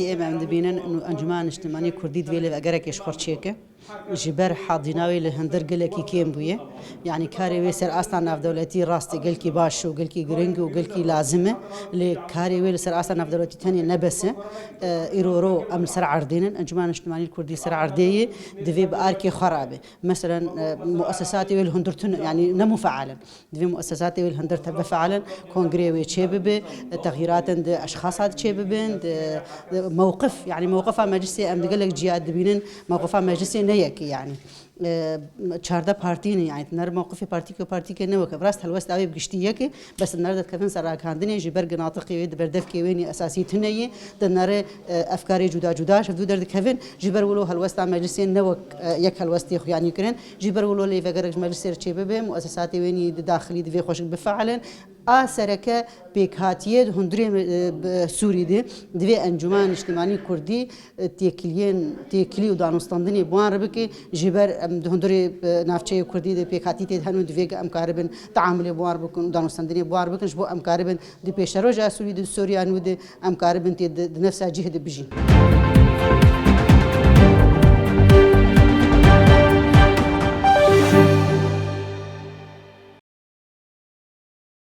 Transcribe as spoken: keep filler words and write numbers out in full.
Êm em dibînin û Encûmena Niştimanî Kurdî divê lêvegerekê ji xwe çêke. Ji ber hadîna wê li hundir gelekî kêm bûye. Yanî karê wê ser asta navdewletî rastî gelkî baş û gelkî giring û gelkî lazim e. Lê karê wê li ser asta navdewletî tenê ne bes e. E, îro ro em li ser erdê nin. Encûmena Niştimanî Kurdî ser erdê ye. Divê bi arkê xwe rabe. Meselen, e, muessesatê wê li hundir tune, yanî ne mufeal in. Divê muessesatê wê li hundir teve feal in, kongreyê wê çêbibe, texyîratên di eşxasa de çêbibin, di, di mewqif, yanî mewqifa meclisê em di gelek ciya dibînin, mewqifa meclisê ne yek e yanî. E, çardeh partî ne, yanî nere mewqifê partîkê û partîkê ne wek e. Rast helwesta wê bi giştî yek e, bes nere dikevin ser ragihandinê ji ber ginatiqê wê di ber devkê wê nî esasî tune ye, di nere, e, efkarê cuda cuda ji hev derdikevin, ji ber wilo helwesta meclisê ne wek, e, yek helwestê xuyanî kirin. Ji ber wilo lêvegerek ji meclisê re çêbibe, muessesatê wê nî di daxilî divê xweşik bifeelin. A sereke pêkhatiyê di hundirê, e, bi Sûrî de divê Encûmena Niştimanî Kurdî, e, têkiliyên, têkilî û danûstandinê bi wan re bike. Ji ber em di hundirê, e, navçeyê Kurdî de pêkhatî tê de hen û divê em karibin teamulê bi wan re bikin û danûstandinê bi wan re bikin. Ji bo em karibin di pêşeroja Sûrî de, di Sûriya nû de em karibin tê di, di nefsa cih de bijîn.